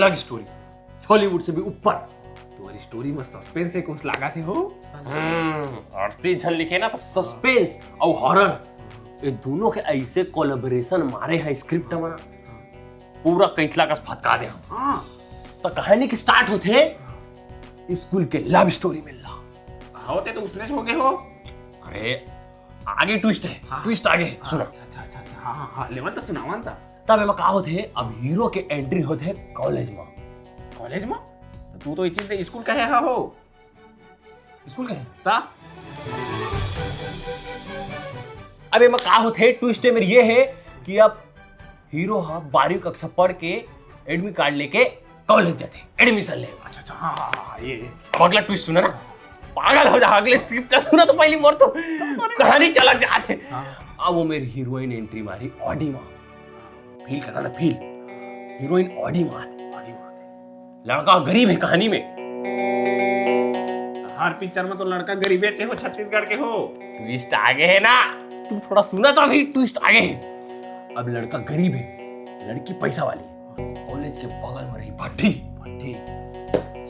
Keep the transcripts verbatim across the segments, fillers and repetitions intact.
अलग story, Hollywood से भी ऊपर। तुम्हारी स्टोरी में सस्पेंस है, कुछ लगा थे हो। हम्म, अड़तीस झन लिखे ना, तो सस्पेंस और हॉरर, ये दोनों के ऐसे कोलैबोरेशन मारे हैं स्क्रिप्ट में ना, पूरा कैथला कस फटका दे हम। हाँ। तो कहानी की स्टार्ट होते स्कूल के लव स्टोरी में ला। हाँ, होते तो उसने हो गए हो। अरे, आगे ट्विस्ट है। हाँ। ट्विस्ट आगे है, हाँ, सुना। अच्छा, अच्छा, अच्छा, अच्छा, हाँ, हाँ, हाँ, लेवन तो सुनावन था। तब एमा का होथे, अब हीरो के एंट्री होथे कॉलेज में। कॉलेज में? तू तो इस चीज स्कूल का है, हाँ हो। स्कूल का है? ता? अब एमा का होथे, ट्विस्ट एमेर ये है कि अब हीरो हा बारहवीं कक्षा पढ़ के एडमिट कार्ड लेके कॉलेज जाथे, एडमिशन ले। अच्छा, अच्छा, हाँ, हाँ, हाँ, ये, ये। अब अगला ट्विस्ट सुना ना, पागल हो जा, अगले स्क्रिप्ट का सुना तो पहली मोर तो कहानी चलक जाथे। हाँ। अब वो मेरी हीरोइन एंट्री मारी ऑडी में, फील करा ना, फील। हीरोइन ऑडी में आथे, ऑडी में आथे। लड़का गरीब है कहानी में। हर पिक्चर में तो लड़का गरीबे चे हो, छत्तीसगढ़ के हो। ट्विस्ट आगे है ना, तू थोड़ा सुना तो अभी, ट्विस्ट आगे है। अब लड़का गरीब है, लड़की पैसा वाली, कॉलेज के बगल में रही भट्टी, भट्टी।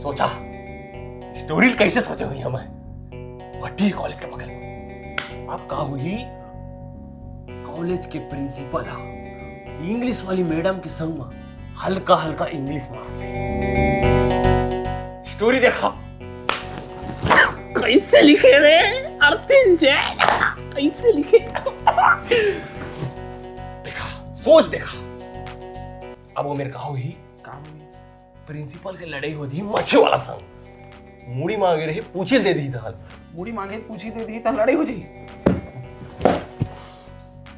सोचा, स्टोरी कैसे सोचे हुई हमें, भट्टी कॉलेज के बगल में। अब का हुई, कॉलेज के प्रिंसिपल हा इंग्लिश वाली मैडम के संग में हल्का हल्का इंग्लिश मारत रही। स्टोरी देखा कैसे लिखे रे, अर्थिन जे कैसे लिखे। देखा, सोच देखा। अब वो मेरे का हुई, का हुई? प्रिंसिपल के लड़ाई हो जी मच्छी वाला संग। मुड़ी मांगे रही, पूछी दे दी था। मुड़ी मांगे, पूछी दे दी था, लड़ाई हो जी।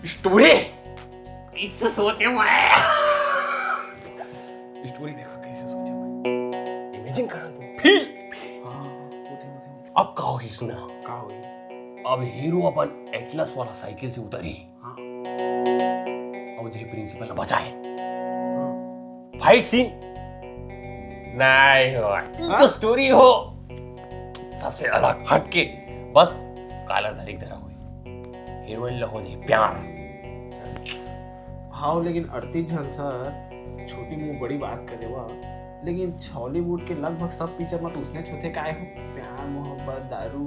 स्टोरी कैसे सोचे मैं? स्टोरी देखा कैसे सोचे मैं? इमेजिन करा तो फील। हाँ, होते, होते, होते। अब का होही सुना? का होही? अब हीरो अपन एटलस वाला साइकिल से उतरी। हाँ। अब जे प्रिंसिपल बचाए। हाँ। फाइट सीन नहीं हो, ये तो हाँ? स्टोरी हो सबसे अलग हटके, बस काला धरिक धरा हुई, हीरोइन ला हो जाए प्यार। हाँ, लेकिन अड़तीस झन सर, छोटी मुंह बड़ी बात कर देवा, लेकिन हॉलीवुड के लगभग सब पिक्चर में तो उसने छुथे काय हो, प्यार, मोहब्बत, दारू।